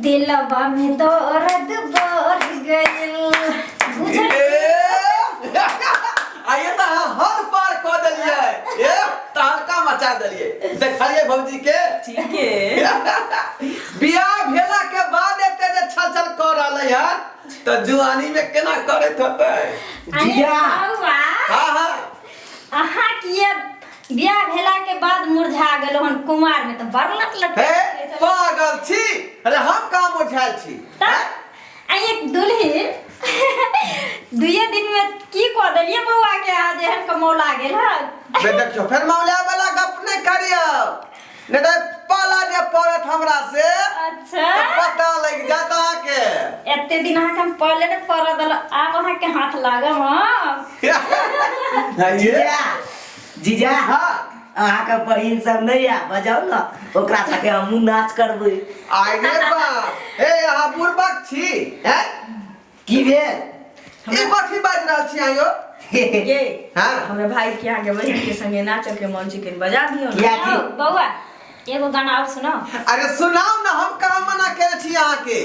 दिलवा में दर्द बढ़ गइल बुझल। ए, आइए तऽ अहाँ हद पार कऽ देलियै, ए तहलका मचा देलियै। देखलियै भौजी के? ठीक है। बियाह भेला के बाद एते जे छल छल कऽ रहलै हन तऽ जुआनी में केना करैत होतै। अरे जीजा। बौआ। हाँ हाँ। अहाँ किए बियाह भेला के बाद मुरझा गेलो हन? कुमार में तऽ बड़ लट लट। हे पागल छी, अरे हम कहाँ मुरझायल छी? तऽ आ एक दुल्ही दुइये दिन में की कऽ देलियै बौआ के, आज एहन कमौला गेल हन? बे देखियौ, फेर मौला वाला गप नहि करियौ, नहि तऽ पाला जे पड़त हमरा से। अच्छा। तऽ पता लागि जायत अहाँके। एते दिन अहाँके हम पहले ने पड़ऽ देलहुँ, आब अहाँके हाथ लागम हम। जीजा, जीजा। हाँ। अहाँके बहिन सब नहि या? बजाउ ने ओकरा साथे, हमहूँ नाच करबै। आइ रे बाप, हे अहाँ बुड़बक छी हैं? की भेल? ई कथी बाजि रहल छी अहाँ यौ? ये हाँ। हमरा भाई के अहाँके बहिन के संगे नाचऽ के मन छै, कनि बजा दियौ ने। किया की? यौ, बौआ, एगो गाना और सुनाओ। अरे सुनाउ ने, हम कहाँ मना केने छी अहाँके।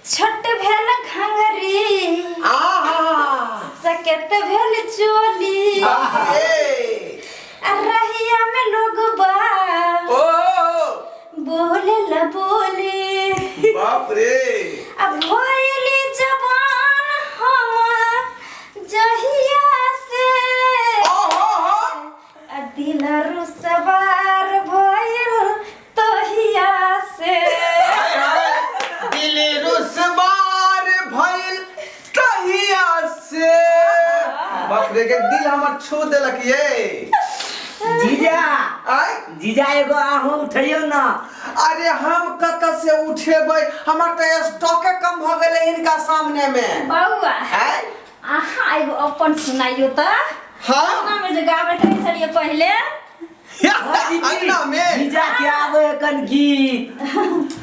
छोट भेल घंघरी, आहा। सकेत भेल चोली, ए। आ रहिया में लोग बा ओ बोले ल बोले। बाप रे। अब भइली जवान हम जहिया से, ओहो हो। आ दिल रुसवार भइल तहिया से। हाय हाय, दिल रुसवार भइल तहिया से। बाप रे के दिल हमर छू देलक ये। जीजा। आय। जीजा, एगो अहूँ उठैयौ ने। अरे हम कतऽ से उठेबै? हमर तऽ स्टॉके कम भऽ गेलै हिनका सामने में। बौआ। आय। अहाँ एगो अपन सुनाइयो तऽ। हाँ। अपना में जे गाबैत रहै छलियै पहिले। अंगना में। जीजा के आबै एखन गीत।